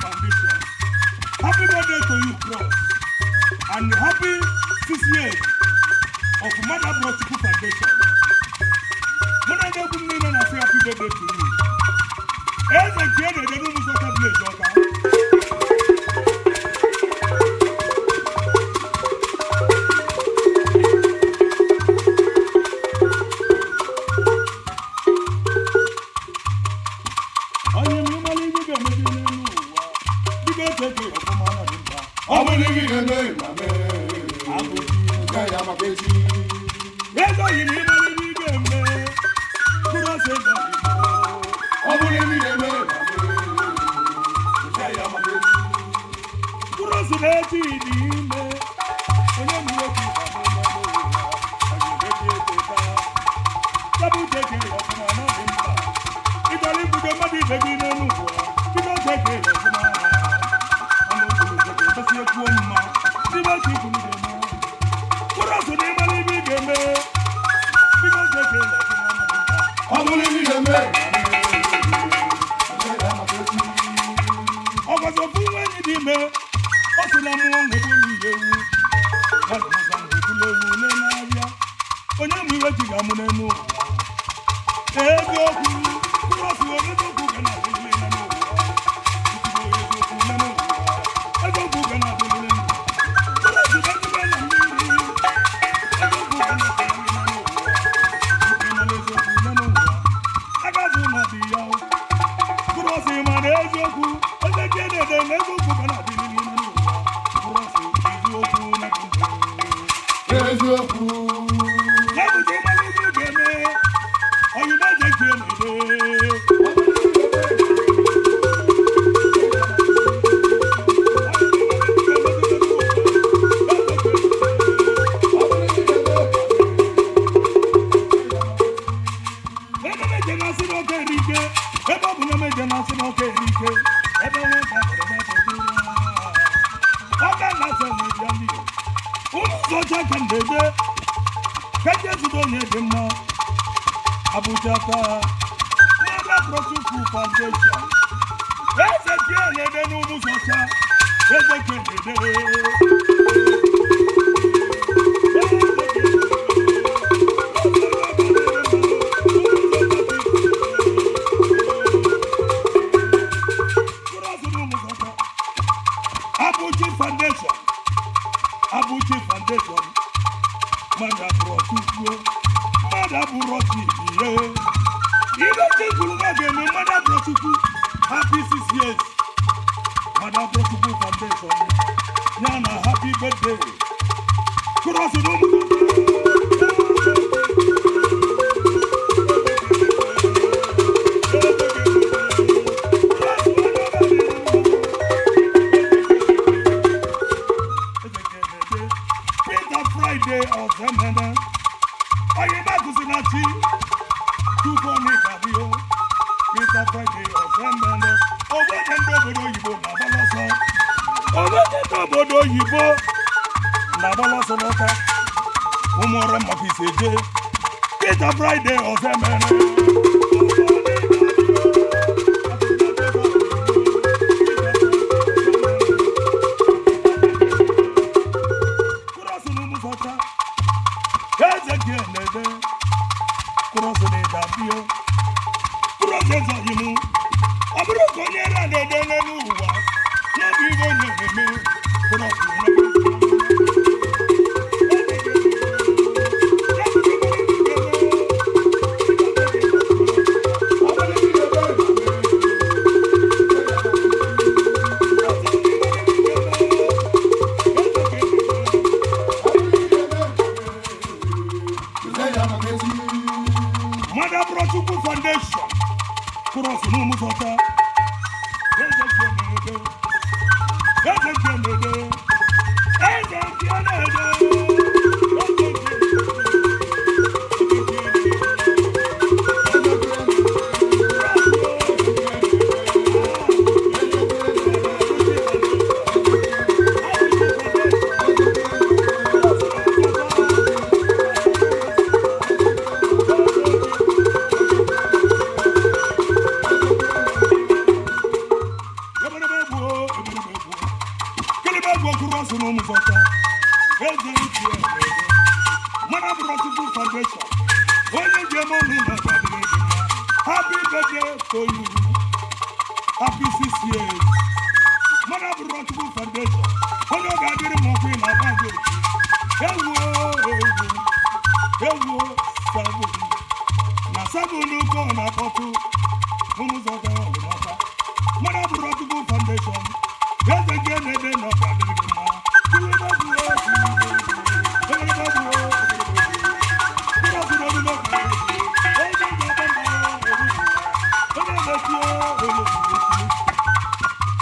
Foundation. Happy birthday to you, Bros, and happy 6 years of Maduaburochukwu Foundation. Mụ na ndị egwu m niile na-asị happy birthday to you. Eze nke na-ede n'Ụmụzọcha village, Ọka. Onye m ịmara ibe ga-emezi n'elu ụwa, dịka eke ọfụma na dị mkpa. Ọ bụrụ ibe ga-eme ma mee, Abụghị nke ya maka echi. Ego yiri ịmara ibe ị ga-eme mkpụrụ ose ego oyibo. Ọ bụrụ ibe ga-eme ma mee, nke ya maka echi. Mkpụrụ ose na-echi dị ime onye ma ihe ka ịga n'ime n'ụwa onye emechi eteta tabụ teke ọfụma na ọ dị mkpa. Ịchọrọ ibudo mmadụ ibe gị n'elu ụwa, bido teke ọfụma. Ọnụ kwuru ga emesi ekwuo mma n'ime ka ikwuru ga-eme. Mkpụrụ ose na ịmara ibe ị ga-eme, bido teke ọfụma na ọ dị mkpa. Ọ bụrụ ibe ga-eme ma mee, nke ya maka echi. Ọgọzọ ofu nwaanyị dị ime, ọ sị na mụọ nwebulu ihe ewu mmadụ mụta nwebulu ewu ule na-abịa onye mụ iwe ji ga-amụ n'elu ụwa. Eziokwu mkpụrụ eziokwu ga na-adịrịrị n'elu ụwa. Ikwuru eziokwu n'elu ụwa, eziokwu ga na-adịrịrị ndụ. Mkpụrụ osi na-ezigbo na mmiri, eziokwu ga na-adịrịrị n'elu ụwa. Ikpe nọ n'eziokwu n'elu ụwa agaghị ụlọ dị ya. Mkpụrụ osi ma na eziokwu eze ji edede na eziokwu ga na-adịrịrị n'elu ụwa. Mkpụrụ osi eziokwu na ndụ. Eziokwu. Ya bụzi ịmara ibe ị ga-eme oyibo eze ji edede. Ọ bụrụ ibe ga-eme. Ebe meje na-asị n'ọka erike, ebe ọ bụ na meje na-asị n'ọka erike, ebe nweta ọka na-asị enwe bịa ndị ụmụ ụzọ ọcha ka m na-ede ka je zụta onye dị mma. Abuja taa Maduaburochukwu Foundation, eze ka na-ede n'ụmụ ụzọ ọcha, eze ka na-ede. Abuchi Foundation, Abuchi Foundation, mmadụ abụrụ Chukwu, mmadụ abụrụ chi ihe. Ibe chi kwuru na ga-eme mmadụ abụrụ Chukwu. Happy 6 years, Maduaburochukwu Foundation, ya na happy birthday. Cross n'ụmụ. Peter Friday Ọzọemene, onye makụzi na chi tupu ọ na-ịgabio. Peter Friday Ọzọemene, ogbenye ndị obodo oyibo na-agbala ọsọ, ogbenye ndị obodo oyibo na-agbala ọsọ n'Ọka, ụmụ ọrụ maka ise eje. Peter Friday Ọzọemene. Cross n'Ụmụzọcha, eze gị na-ede cross na-edabio cross eze ọyịmụ. Ọ bụrụ ka onye ra na-ede n'elu ụwa n'obi ibe onye na-eme cross. Kụrọsụ na Ụmụzọcha, eze uche ebe mana bụrụ Chukwu Foundation, onye ji eme ọnụ na ga-adịrị gị mma. Happy birthday to you, happy 6 years. Mana bụrụ Chukwu Foundation, onye ọ ga-adịrị m ọkụ ị na-agba gị otu. Ewuo, ewu, ewuo, seven na seven ụkọ na-akpọtụ Ụmụzọcha ọgụnọta. Mana bụrụ Chukwu Foundation, eze gị na-ede na ọ ga-adịrị gị mma. Tụrụ bụ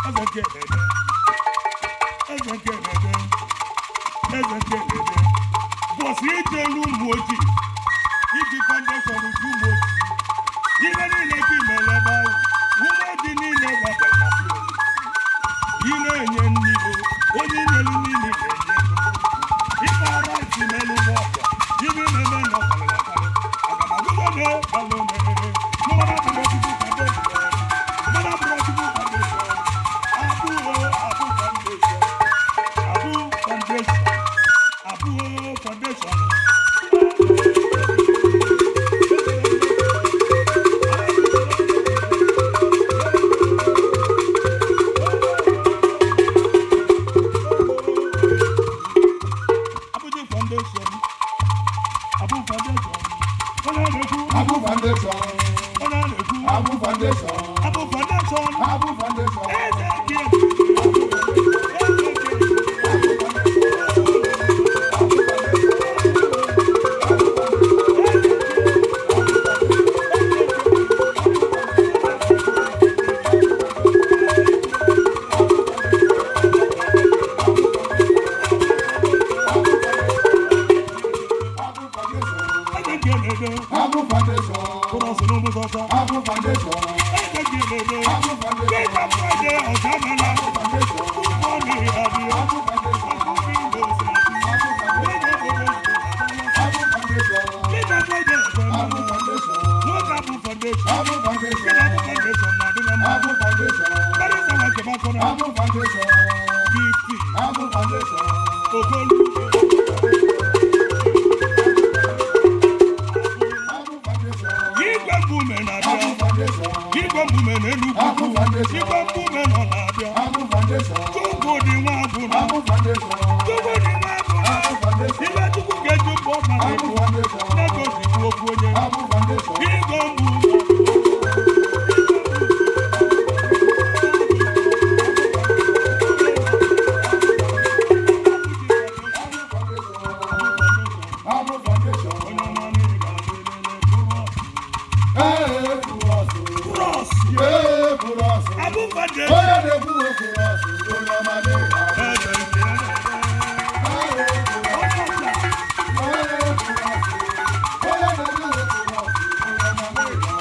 eze nke ede, eze nke ede, eze nke ede. Bọsị ijelu ụmụ ojii, iji foundation ju ụmụ ojii, ibe niile ka imele ebe ahụ, ụmụ ojii niile ga-abịa na ị na-enye nri, onye nyelu niile na-enye ịkpara isi n'elu ọbịa ibe na-eme na ọkarịrị akarị. Agamagụgọ na-ebalụ mere mmadụ abụrụ Chukwu Foundation, mmadụ abụrụ Chukwu Foundation. Abụọ, Abụ Foundation, Abụ Foundation, Abụọ Foundation. Abuja Foundation, Abu Foundation, onye na-ekwu. Abu Foundation. Onye na-ekwu. Abu Foundation. Abu Foundation. Abu Foundation. Eze gị, eze gị. Abu Foundation. Eze gị na-ede. Abu Foundation. Kụrọsụ n'Ụmụzọcha. Abu Foundation. Eze gị na-ede. Abu Foundation. Peter Friday ọ̀sánmẹ́lá. Abu Foundation. Púpọ̀ ní ìhàdíyà. Abu Foundation. Akúbí ìgbòsí. Abu Foundation. Abu Foundation. Peter Friday Abu ọ̀sánmẹ́lá. Foundation. Nwoke Abu Foundation. Abu Gị na Abu Foundation. Foundation na-adị na mma. Abu Foundation. Barịsta nwa nke Bakọrọ. Abu Foundation. 50. Abu Foundation. Okolu. Abu Foundation. Igwe mgbume Abu na-abịa. Foundation. Igwe mgbume n'Enugwu. Abu Foundation. Igwe mgbume nọ na-abịa. Abu Foundation. Chukwu dị nwa agwụna. Abu Foundation. Chukwu dị nwa agwụna. Abu Foundation. Ibe Chukwu ga-eji mbọ mmadụ Abu ịbụ. Foundation. Na-egozikwu okwu onye. Abu Foundation. Igwe mgbu. Abu Foundation. Abu Foundation. Onye ọma n'ịga lelele bụrụ Ee, Kụrọsụ. Cross. Ee, Kụrọsụ. Abu Foundation. Onye na-ekwu Kụrọsụ, onye ọma n'ịga. Eze nke na-ede. Ee, Onye ọcha. Ee, Kụrọsụ. Onye na-ekwu Kụrọsụ, onye ọma n'ịga.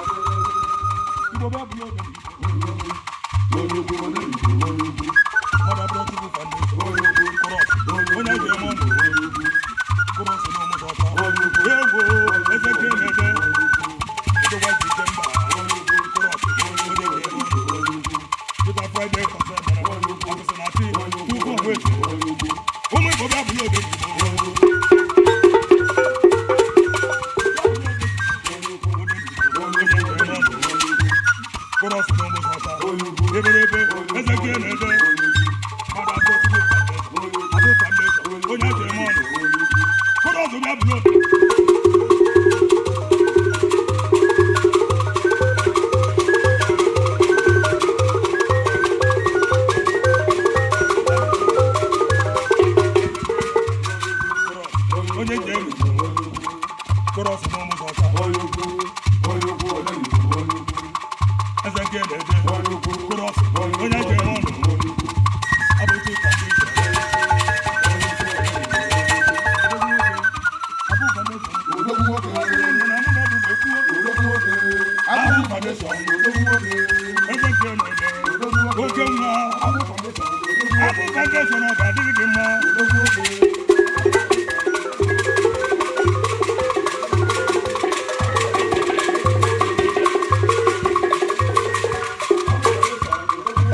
Igbo bịa bụrụ oge Igbo. Onye ukwu, onye ukwu, onye ukwu. Mmadụ abụrụ Chukwu Foundation. Onye ukwu, Cross. Onye ga-eme ọnụ. onye ukwu, Cross na Ụmụzọcha. onye ukwu. Egwu eze nke na-ede. Edogwa jide mba. Cross. Onye ga-eme ọnụ. Peter Friday ọzọ mere. Akwụsị na tii. Tupu o wee. Ụmụ Igbo bịa bụrụ oge Igbo. Onye ga-eme ọnụ. Cross na Ụmụzọcha. Ebelebe eze nke na-ede. Mmadụ abụọ Chukwu Foundation. Abu Foundation. Onye ga-eme ọnụ. Cross bịa bụrụ oge. Onye ji elu Cross na Ụmụzọcha. Eze nke na-ede. Cross. Onye ji eme ọnụ. Abuchi Foundation. Abu Foundation. Abu Foundation, Eze nke na-ede. Oke nwa. Abu Foundation, Abu Foundation ọ ga-adịrị gị mma.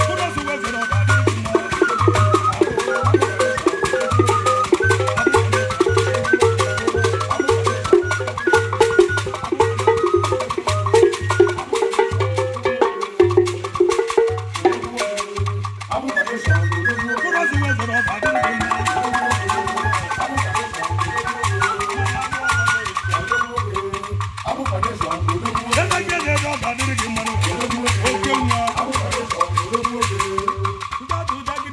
Cross wezere ọ ga-adịrị gị mma.